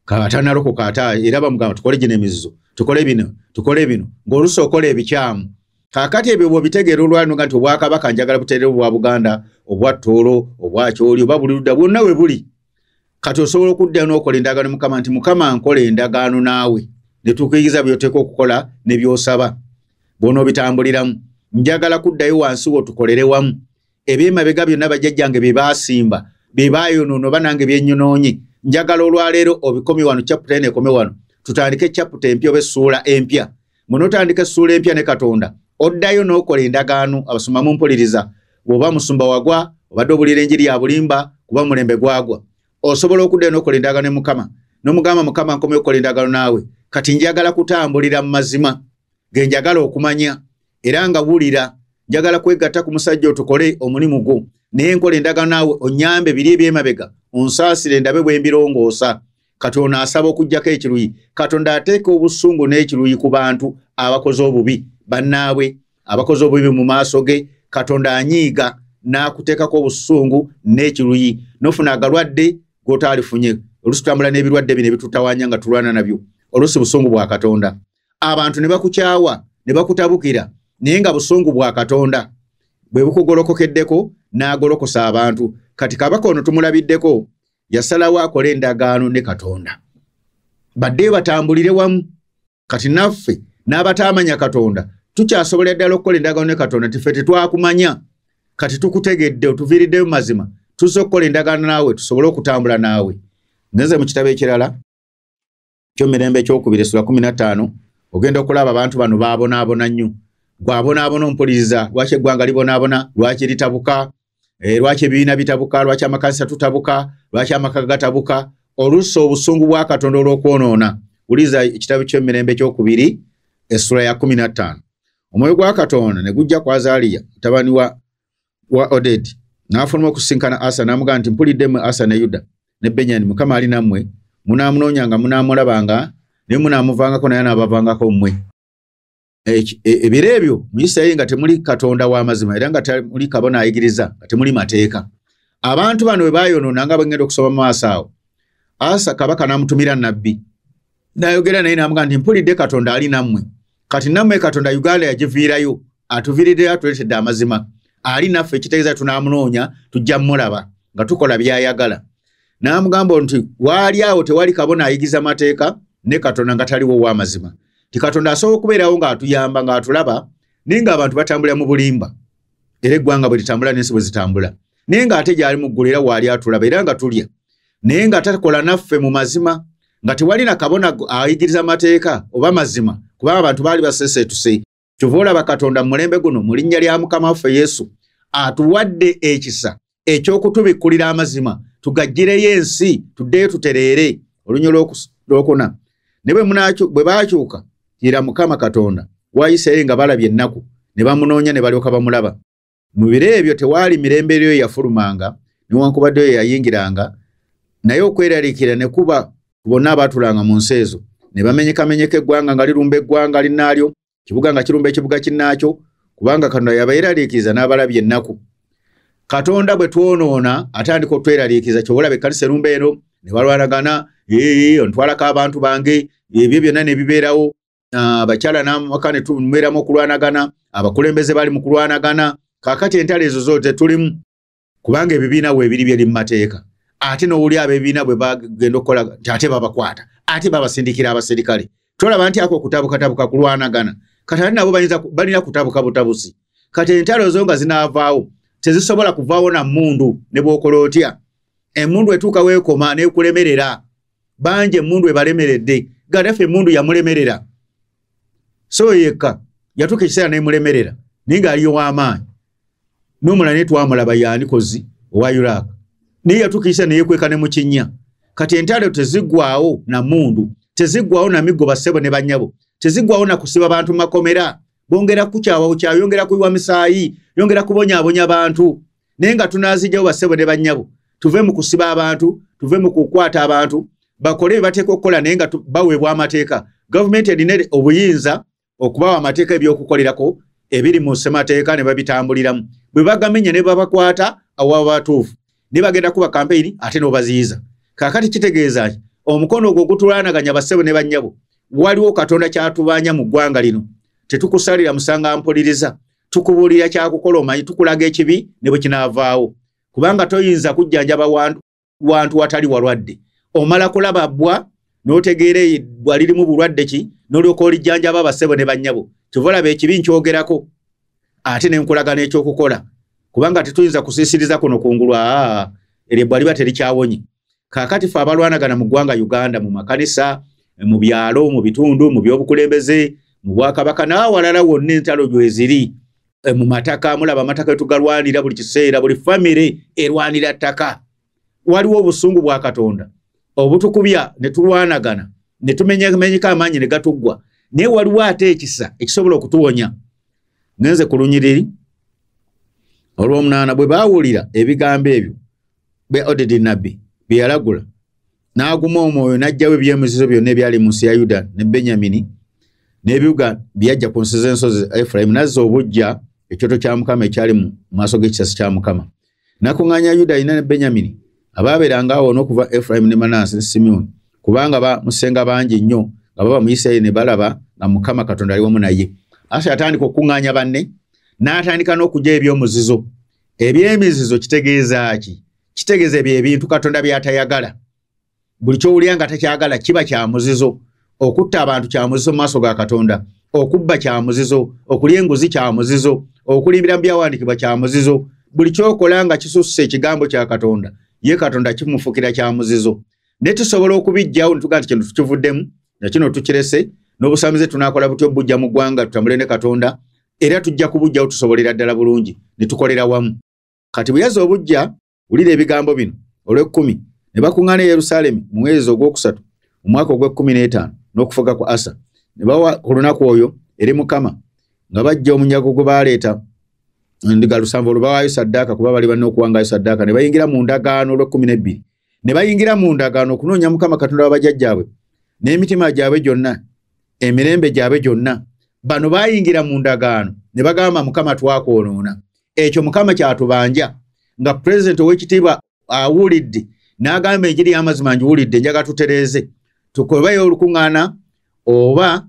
A: atanalokoka ate era bamugamba tukole gino emizizo, tukole bino, tukole bino, ng'oluusi okola ebikyamu. Kaakati ebyo bw'obitegeera olwalino nga nti obwakabaka njagala buteerere obwa Buganda, obwa Tooro, obwa Kyoli, oba buli ludda bwonna we buli. Kati osobola okuddayo n'okola endagaano Mukama nti Mukama nkola endagaano naawe, ne tukuyigiriza by'oteekwa okukola ne by'osaba bw'onoobitambuliramu. Njagala kuddayo wansi wo tukolere wamu. Ebyemabega byonna bajjajjange bye baasimba, bye baayonoona oba nange bye nnyonoonye, njagala olwaleero obikomye wano, chapter eno ekome wano, tutandike chapter empya oba essuula empya. Bw'onootandika essuula empya ne Katonda, oddayo n'okola endagaano. Abasumba mumpuliriza, bw'oba musumba wagwa, obadde obulira enjiri ya bulimba, kuba mulembe gwagwa, osobola okuddayo n'okola endagaano ne Mukama, n'omugamba Mukama nkomye okukola endagaano naawe, kati njagala kutambulira mu mazima ge njagala okumanya, era nga wulira njagala kwegatta ku musajja otukole omulimu gwo, naye nkola endagaano naawe onnyambe biri ebyemabega, onsaasire ndabe bwe mbirongoosa. Katonda asaba okuggyako ekiruyi. Katonda ateeka obusungu n'ekiruyi ku bantu abakoze obubi bannaabwe, abakoze obubi mu maaso ge. Katonda anyiiga n'akuteekako obusungu n'ekiruyi, n'ofuna agalwadde g'otaalifunye. Oluusi tutambula n'ebirwadde bino ebitutawaanya nga tulwana nabyo, oluusi busungu bwa Katonda. Abantu ne bakukyawa ne bakutabukira, naye nga busungu bwa Katonda bwe bukugolokokeddeko n'agolokosa abantu. Kati kabaka ono tumulabiddeko yasalawo akole endagaano ne Katonda, baddeyo batambulire wamu. Kati naffe n'abataamanya Katonda tukyasobolera ddala okukola endagaano ne Katonda. Tiffe tetwakumanya, kati tukutegedde, otuviiriddeyo mu mazima, tuzze okukola endagaano naawe tusobole okutambula naawe. Ngenze mu kitabo ekirala ky'Emirembe ekyokubiri essula 15, ogenda okulaba abantu bano baabonaabona nnyo. Gwabonaabona ompuliriza, lwaki eggwanga libonaabona, lwaki litabuka, lwaki ebibiina bitabuka, lwaki amakanisa tutabuka, lwaki amaka gatabuka? Oluusi obusungu bwa Katonda olw'okwonoona. Wuliriza ekitabo ky'Emirembe ekyokubiri essula ya 15. Omwoyo gwa Katonda ne gujja ku Azaliya mutabani wa Odedi, n'afuluma okusisinkana Asa, n'amugamba nti mpulidde mmwe Asa ne Yuda ne Benyamini, Mukama ali nammwe, munaamunoonyanga munaamulabanga, naye munaamuvangako naye anaabavangako mmwe. Ebiro ebyo mu Isirayiri nga temuli Katonda w'amazima, era nga temuli kabona ayigiriza, nga temuli mateeka. Abantu bano bwe baayonoona nga bwe ngenda okusoma mu maaso awo, Asa kabaka n'amutumira nnabbi, n'ayogera naye n'amugamba nti mpulidde Katonda ali nammwe. Kati nammwe Katonda Uganda yagiviirayo, atuviiriddeyo, atuleetedde amazima, ali naffe, ekitegeeza tunaamunoonya tujja mmulaba nga tukola by'ayagala. N'amugamba nti waali awo tewali kabona ayigiza mateeka ne Katonda nga taliwo ow'amazima. Ti Katonda asobola okubeerawo ng'atuyamba ng'atulaba, naye ng'abantu batambulira mu bulimba, era eggwanga bwe litambula n'ensi bwe zitambula, naye ng'ate gy'ali mu ggulu era waali atulaba era nga tulya, naye nga takola naffe mu mazima, nga tewali na kabona ayigiriza mateeka oba mazima, kubanga abantu baali baseeseetuse. Kyova olaba Katonda mu mulembe guno mu linnya lya Mukama waffe Yesu atuwadde ekisa eky'okutubikkulira amazima, tugaggireyo ensi tuddeyo tutereere. Olunyolo lwokuna, ne bwe baakyuka era Mukama Katonda wa Isirayiri nga balabye ennaku, ne bamunoonya ne balyoka bamulaba. Mu biro ebyo tewaali mirembe eriyo yafulumanga newankubadde oyo yayingiranga, naye okweraliikirira ne kuba ku bonna abaatulanga mu nsi ezo, ne bamenyekamenyeka eggwanga nga lirumba eggwanga linnaalyo, kibuga nga kirumba ekibuga kinnaakyo, kubanga Katonda yabeeraliikiriza n'abalabye ennaku. Katonda bwe twonoona atandika okutweraliikiriza. Ky'oba olaba ekkanisa erumba eno ne balwanagana, ontwalako abantu bange, ebyo byonna ne bibeerawo. Abakyala n'amaka ne tubeeramu okulwanagana, abakulembeze bali mu kulwanagana. Kaakati entalo ezo zo tetulimu, kubanga ebibiina weebiri byeri mu mateeka. Ate n'owuli ab'ebibiina bwe bagenda okukola nti ate babakwata, ate babasindikira abaserikale. Tolaba nti ako okutabukatabuka kulwanagana. Kati ate nabo balina kutabuka butabusi. Kati entalo zo nga zinaavaawo tezisobola kuvaawo na mmundu ne bw'okola otya. Emmundu etuuka weekoma n'ekulemerera. Bangi emmundu ebalemeredde. Gaddafi emmundu yamulemerera. So yekka yatuuka ekiseera n'emulemerera naye ng'aliyo w'amaanyi. N'omulala naye twamulaba yaani kozi owa Iraq. Naye yatuuka ekiseera ne yeekweka ne mu kinnya. Kati entalo teziggwaawo na mmundu, teziggwaawo na miggo bassebo ne bannyabo, teziggwaawo na kusiba bantu mu makomera. Bongera kukyawa bukyawa, yongera kuyiwa misaayi, yongera kubonyaabonya bantu. Naye nga tunaazijjawo bassebo ne bannyabo, tuve mu kusiba abantu, tuve mu kukwata abantu, bakole bye bateekwa okukola naye nga baweebwa amateeka. Gavumenti erina obuyinza okubawa amateeka eby'okukolerako ebiri mu ssemateeka ne babitambuliramu. Bwe bagamenya ne babakwata awo batuufu, ne bagenda kuba kampeyini ate n'obaziyiza. Kaakati kitegeeza ki? Omukono ogwo gutulwanaganya bassebo ne bannyabo. Waliwo Katonda ky'atubanja mu ggwanga lino. Tetukusalira musanga mpuliriza, tukubuulira kyakukola omanyi, tukulaga ekibi ne bwe kinaavaawo. Kubanga toyinza kujjanjaba wantu watali walwadde. Omala kulaba bbwa n'otegeera ebbwa lirimu bulwadde ki, n'olyoka olijjanjaba bassebo ne bannyabo. Kyova olaba ekibi nkyogerako ate ne nkulaga n'ekyokukola. Kubanga tetuyinza kusiisiriza kuno kungulu, eryo ebbwa liba terikyawonye. Kaakati ffe abalwanagana mu ggwanga Uganda, mu makanisa, mu byalo, mu bitundu, mu by'obukulembeze, mu bwakabaka n'awalala wonna entalo gyeziri, mu mataka, mulaba amataka tugalwanira buli kiseera, buli famire erwanira ttaka. Waliwo obusungu bwa Katonda obutukubya ne tulwanagana ne tumenyeka amaanyi ne gatuggwa, naye waliwo ate ekisa ekisobola okutuwonya. Ngenze ku lunyiriri olw'omunaana, bwe baawulira ebigambo ebyo bwe Odedi nabbi bye yalagula, n'aguma omwoyo n'aggyawo eby'emizizo byonna ebyali mu nsi ya Yuda ne Benyamini n'ebibuga bye yajja ku nsi z'ensozi Efulayimu, n'azza obuggya ekyoto kya Mukama ekyali mu maaso g'ekisasi kya Mukama. N'akuŋŋaanya Yuda yina ne Benyamini abaabeeranga awo n'okuva Efulayimu ne Manase ne Simyoni, kubanga bamusenga bangi nnyo nga baba mu Isirayiri ne balaba nga Mukama Katonda ali wamu naye. Asa yatandika okukuŋŋaanya banne, n'atandika n'okuggya eby'omuzizo. Eby'emizizo kitegeeza ki? Kitegeeza ebyo ebintu Katonda by'atayagala. Buli ky'owulira nga takyagala kiba kya muzizo. Okutta abantu kya muzizo mu maaso ga Katonda, okubba kya muzizo, okulya enguzi kya muzizo, okulimbira mu byawandiikibwa kya muzizo. Buli ky'okola nga kisusse ekigambo kya Katonda, ye Katonda kimufukira kya muzizo. Ne tusobola okubiggyawo ne tugamba nti kino tukivuddemu na kino tukirese, n'obusamize tunaakola butyo bujja mu ggwanga tutambule ne Katonda, era tujja kubuggyawo tusobolera ddala bulungi ne tukolera wamu. Kati bwe yazza obuggya, wulira ebigambo bino olw'ekkumi, ne bakuŋŋaana e Yerusaalemi mu mwezi ogwokusatu mu mwaka ogw'ekkumi n'etaano n'okufuga kwa Asa, ne bawa ku lunaku oyo eri Mukama nga baggya omunyago gwe baaleeta endiga 7 olwo bawaayo ssaddaaka, kuba bali balina okuwangayo ssaddaaka. Ne bayingira mu ndagaano olw'ekkumi n'ebbiri, ne bayingira mu ndagaano okunoonya Mukama Katonda wa bajjajjaabwe n'emitima gyabwe gyonna, emirembe gyabwe gyonna. Bano bayingira mu ndagaano ne bagamba Mukama twakwonoona. Ekyo Mukama kyatubanja. Nga pulezidenti ow'ekitiibwa awulidde n'agamba enjiri y'amazima ngiwulidde, njagala tutereeze, tukobeyo olukuŋŋaana oba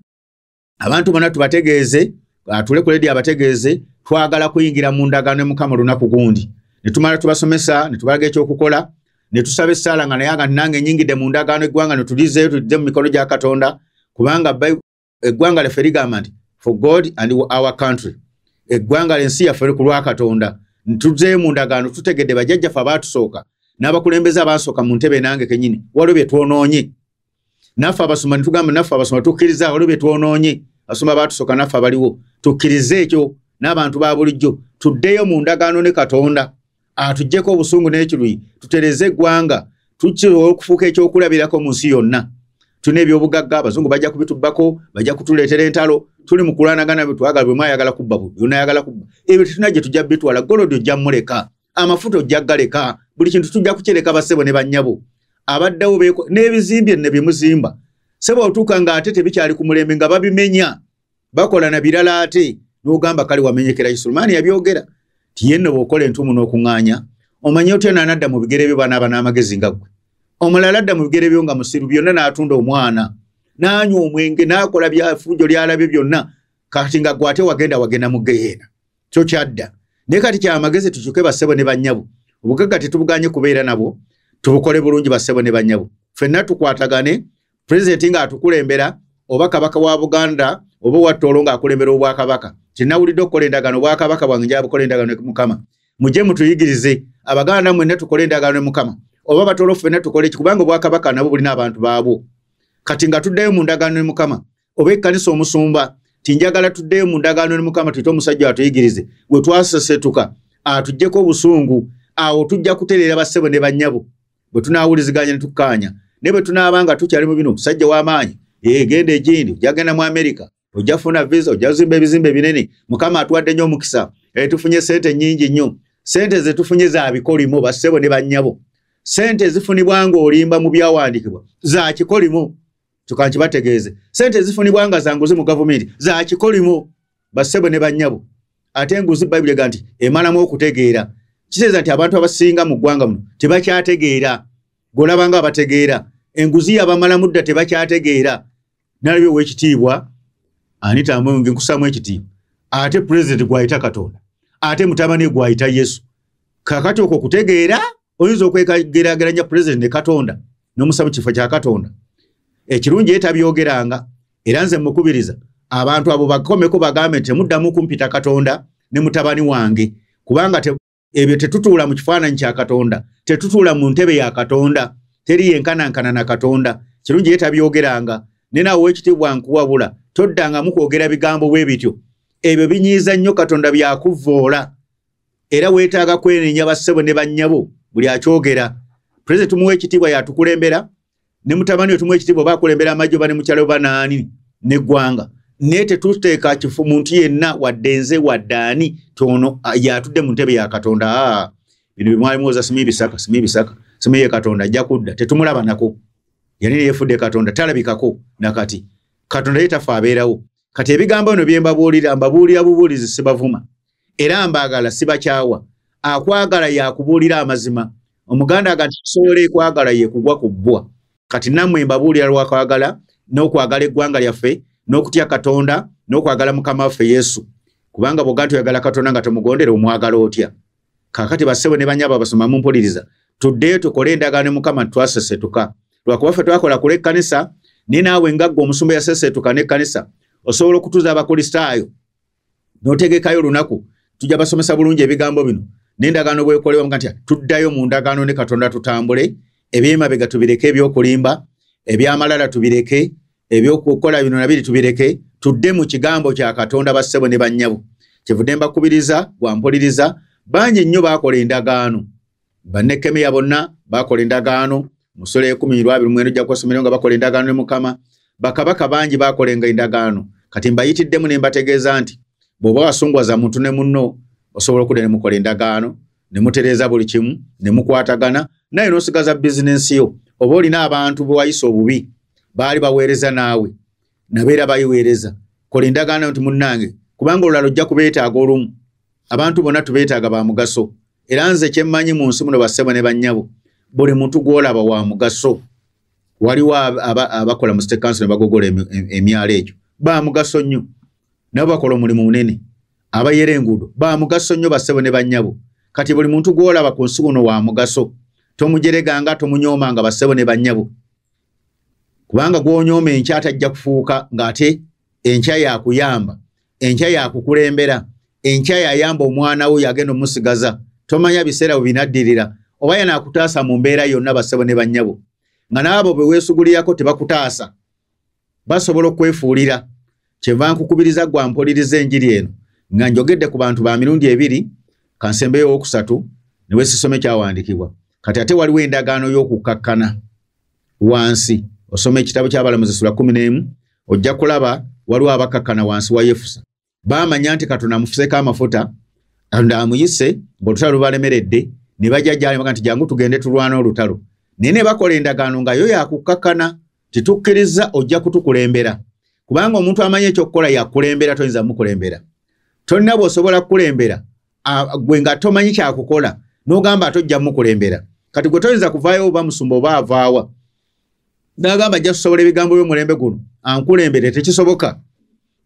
A: abantu bonna tubategeeze, atule ku leediyo abategeeze, twagala kuyingira mu ndagaano ne Mukama olunaku gundi. Ne tumala tubasomesa, ne tubalaga ekyokukola, ne tusaba essaala nga naye aga nange nnyingidde mu ndagaano eggwanga ne tulizeeyo, tulidde mu mikono gya Katonda, kubanga eggwanga lyaffe ligamba nti for God and our country. Eggwanga l'ensi yaffe ku lwa Katonda. Ntuzzeeyo mu ndagaano, tutegedde bajjajjaffe abaatusooka n'abakulembeze abaasooka mu ntebe nange kennyini, waliwo bye twonoonye. Naffe abasumba ne tugamba, naffe abasumba tukkiriza waliwo bye twonoonye, abasumba abaatusooka naffe abaliwo tukkirize ekyo n'abantu ba bulijjo, tuddeyo mu ndagaano ne Katonda atuggyeko obusungu n'ekiruyi, tutereze eggwanga, tukisobola okufuuka ekyokulabirako mu nsi yonna. Tulina ebyobugagga, abazungu bajja kubitubbako, bajja kutuleetera entalo, tuli mu kulwanagana bwe twagala, bwe mwayagala kubba, bwe munayagala kubba. Ebyo tetulina gye tujja bitwala, golodi ojja mmuleka, amafuta ojja ggaleka, buli kintu tujja kukireka bassebo ne bannyabo. Abaddawo n'ebizimbe ne bye muzimba. Ssebo otuuka ng'ate tebikyali ku mulembe nga babimenya, bakola na birala ate, n'ogamba kale wamenyekera. Sulemaani yabyogera nti ye nno bw'okola entuumu n'okuŋŋaanya, omanye otya n'anadda mu bigere byo banaaba n'amagezi nga ggwe. Omulala adda mu bigere byo nga musiru, byonna n'atunda omwana, n'anywa omwenge, n'akola byafujo ly'alabye byonna, kati nga ggwe ate wagenda mu ggeyeena. Kyo kyadda. Naye kati kyamagezi tukyuke bassebo ne bannyabo. Obugagga tetubuganye kubeera nabwo, Tubukole bulungi bassebo ne bannyabo, ffenna tukwatagane. Pulezidenti ng'atukulembera, oba kabaka wa Buganda oba owa Tooro ng'akulembera obwakabaka, tinawulidde okukola endagaano, obwakabaka bwange njagala bukola endagaano ne Mukama. Mujje mutuyigirize, Abaganda mwenna tukole endagaano ne Mukama, oba Batooro ffenna tukole eki, kubanga obwakabaka nabwo bulina abantu baabwo. Kati nga tuddeyo mu ndagaano ne Mukama, oba ekkanisa omusumba, tinjagala tuddeyo mu ndagaano ne Mukama, tuyite omusajja atuyigirize we twasesetuka, atuggyeko obusungu. Awo tujja kutereera bassebo ne bannyabo bwe tunaawuliziganya ne tukkaanya. Naye bwe tunaaba nga tukyali mu bino, omusajja w'amaanyi, genda egindi, ojja genda mu Amerika, ojja kufuna visa, ojja kuzimba ebizimbe ebinene, Mukama atuwadde nnyo omukisa, tufunye ssente nnyingi nnyo. Ssente ze tufunye za bikolimo bassebo ne bannyabo. Ssente zifunibwa ng'olimba mu byawandiikibwa za kikolimo, kyokka nkibategeeze. Ssente zifunibwa nga za nguzi mu gavumenti za kikolimo bassebo ne bannyabo. Ate enguzi Bayibuli egamba nti emalamu okutegeera. Kitegeeza nti abantu abasinga mu ggwanga muno tebakyategeera. Gw'olaba nga abategeera, enguzi yabamalamu dda, tebakyategeera. Nalabye ow'ekitiibwa Anita Among, nkusaamu ekitiibwa, ate pulezidenti gw'ayita Katonda, ate mutabani gw'ayita Yesu. Kaakati okwo kutegeera, oyinza okwegeraageranya pulezidenti ne Katonda n'omussa mu kifo kya Katonda? Ekirungi ye tabyogeranga, era nze mukubiriza abantu abo bakomeko, bagambe nti temuddamu kumpita Katonda ne mutabani wange, kubanga ebyo tetutuula mu kifaananyi kya Katonda, tetutuula mu ntebe ya Katonda, teri yenkanankana na Katonda. Kirungi ye tabyogeranga. Ne naawe ow'ekitiibwa nkuwabula, toddangamu kwogera bigambo bwe bityo. Ebyo binyiiza nnyo Katonda, byakuvvoola, era weetaaga kwenenya bassebo ne bannyabo buli akyogera. Pulezidenti tumuwa ekitiibwa, yatukulembera, ne mutabani we tumuwa ekitiibwa, oba akulembera amagye oba ne mukyala oba naani n'eggwanga, naye tetuteeka kifo muntu yenna, wadde nze wadde ani, tono yatudde mu ntebe ya Katonda. Bino bye mwali muwoza, simanyi bisaka, simanyi bisaka, simanyi ye Katonda ajja kudda, tetumulaba nako. Yali yeefudde Katonda, talabikako nakati. Katonda ye tafa, abeerawo. Kati ebigambo bino bye mbabuulira, mbabuulira bubuulizi, sibavuma, era mbaagala, sibakyawa. Akwagala yakubuulira amazima. Omuganda aga nti kisobola ekwagala ye kugwa ku bbwa. Kati nammwe mbabuulira lwakwagala n'okwagala eggwanga lyaffe n'okutya Katonda n'okwagala Mukama waffe Yesu, kubanga bw'oga nti oyagala Katonda nga tomugondera, omwagala otya? Kaakati bassebo ne bannyabo abasoma mumpuliriza, tuddeyo tukole endagaano ne Mukama nti twasesetuka. Lwakuba ffe twakola kula ekkanisa, naye naawe nga ggwe omusumba yasesetuka n'ekkanisa, osobola okutuuza Abakristaayo n'otegekayo olunaku, tujja basomesa bulungi ebigambo bino n'endagaano bwekolebwa, nga nti tuddayo mu ndagaano ne Katonda, tutambule, ebyemabega tubireke, ebyokulimba, ebyamalala tubireke, ebyokukola bino nabiri tubireke, tudde mu kigambo kya Katonda bassebo ne bannyabo. Kyevudde mbakubiriza, gwampuliriza, bangi nnyo baakola endagaano. Bannekemeya bonna baakola endagaano mu ssula 10:29, ojja kubasomera nga bakola endagaano ne Mukama. Bakabaka bangi baakolenga endagaano. Kati mbayitiddemu ne mbategeeza nti bw'oba wasungwaza muntu ne munno, osobola okudda ne mukola endagaano ne mutereeza buli kimu ne mukwatagana, naye n'osigaza bizinensi yo. Oba olina abantu be wayisa obubi, baali baweereza naawe, nabeera bayiweereza, kola endagaano nti munnange, kubanga olulala ojja kubeetaaga olumu. Abantu bonna tubeetaaga, ba mugaso. Era nze kyemmanyi mu nsi muno bassebo ne bannyabo, buli muntu gw'olaba wa mugaso. Waliwo abakola mu state council ne bagogola emyalo egyo, ba mugaso nnyo, nabo bakola omulimu munene. Abayera enguudo ba mugaso nnyo bassebo ne bannyabo. Kati buli muntu gw'olaba ku nsi kuno wa mugaso, tomujereganga, tomunyoomanga bassebo ne bannyabo, kubanga gw'onyooma enkya atajja kufuuka ng'ate enkya yakuyamba, enkya yakukulembera, enkya yayamba omwana wo, yagenda omusigaza. Tomanya biseera bwe binaddirira, oba yanaakutaasa mu mbeera yonna bassebo ne bannyabo, nga n'abo bwe weesugulirako tebakutaasa, basobola okwefuulira. Kyenva nkukubiriza gwa mpuliriza enjiri eno, nga njogedde ku bantu ba mirundi ebiri, kansembeyo owokusatu ne weesisoma ekyawandiikibwa. Kati ate waliwo endagaano y'okukkakkana wansi. Osoma ekitabo ky'Abalamuzi sula 11, ojja kulaba waliwo abakkakkana wansi wa Yefusa. Baamanya nti Katonda amufuseeko amafuta, Katonda amuyise, ng'olutalo lubalemeredde, ne bajja gy'ali baga nti jangu tugende tulwane olutalo. Naye ne bakola endagaano nga yo yakukkakkana, titukkiriza ojja kutukulembera, kubanga omuntu amanyi ekyokukola yakulembera, toyinza mukulembera. Tolina bw'osobola kukulembera gwe nga tomanyi kyakukola, n'ogamba ate ojja mukulembera. Kati gwe toyinza kuvaayo, oba musumba oba avaawa n'agamba ajja kusobola ebigambo by'omulembe guno ankulembere, tekisoboka.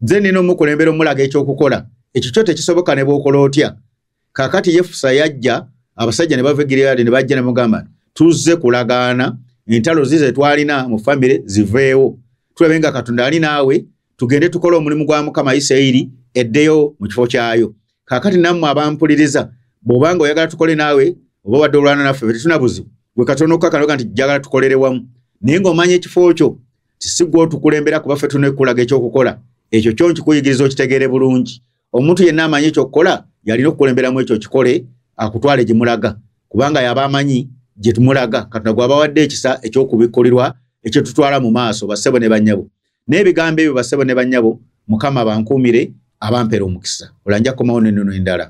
A: Nze nina omukulembera, omulaga ekyokukola, ekyo kyo tekisoboka ne bw'okola otya. Kaakati Yefusa yajja, abasajja ne bava e Gireyaadi ne bajja ne mugamba Tuzze kulagaana entalo zize twalina mu famire ziveewo, tulabe nga Katonda ali naawe, tugende tukole omulimu gwa Mukama, Isirayiri eddeyo mu kifo kyayo. Kaakati nammwe abampuliriza, bw'obanga oyagala tukole naawe oba wadde olwana naffe, tetulina buzibu. Gwe katono okukakanoga nti njagala tukolere wamu, naye ng'omanya ekifo kyo ti gwe otukulembera, kuba ffe tulina okukulaga ekyokukola. Ekyo kyo nkikuyigiriza okitegeere bulungi. Omuntu yenna amanyi ekyokukola yalina okukulemberamu ekyo kikole, akutwale gye mulaga, kubanga yaba amanyi gye tumulaga. Katonda gwabawadde ekisa ekyokubikkulirwa ekyetutwala mu maaso, bassebo ne bannyabo. N'ebigambo ebyo, bassebo ne bannyabo, Mukama bankuumire, abampera omukisa. Olanja komawo n'ennono endala.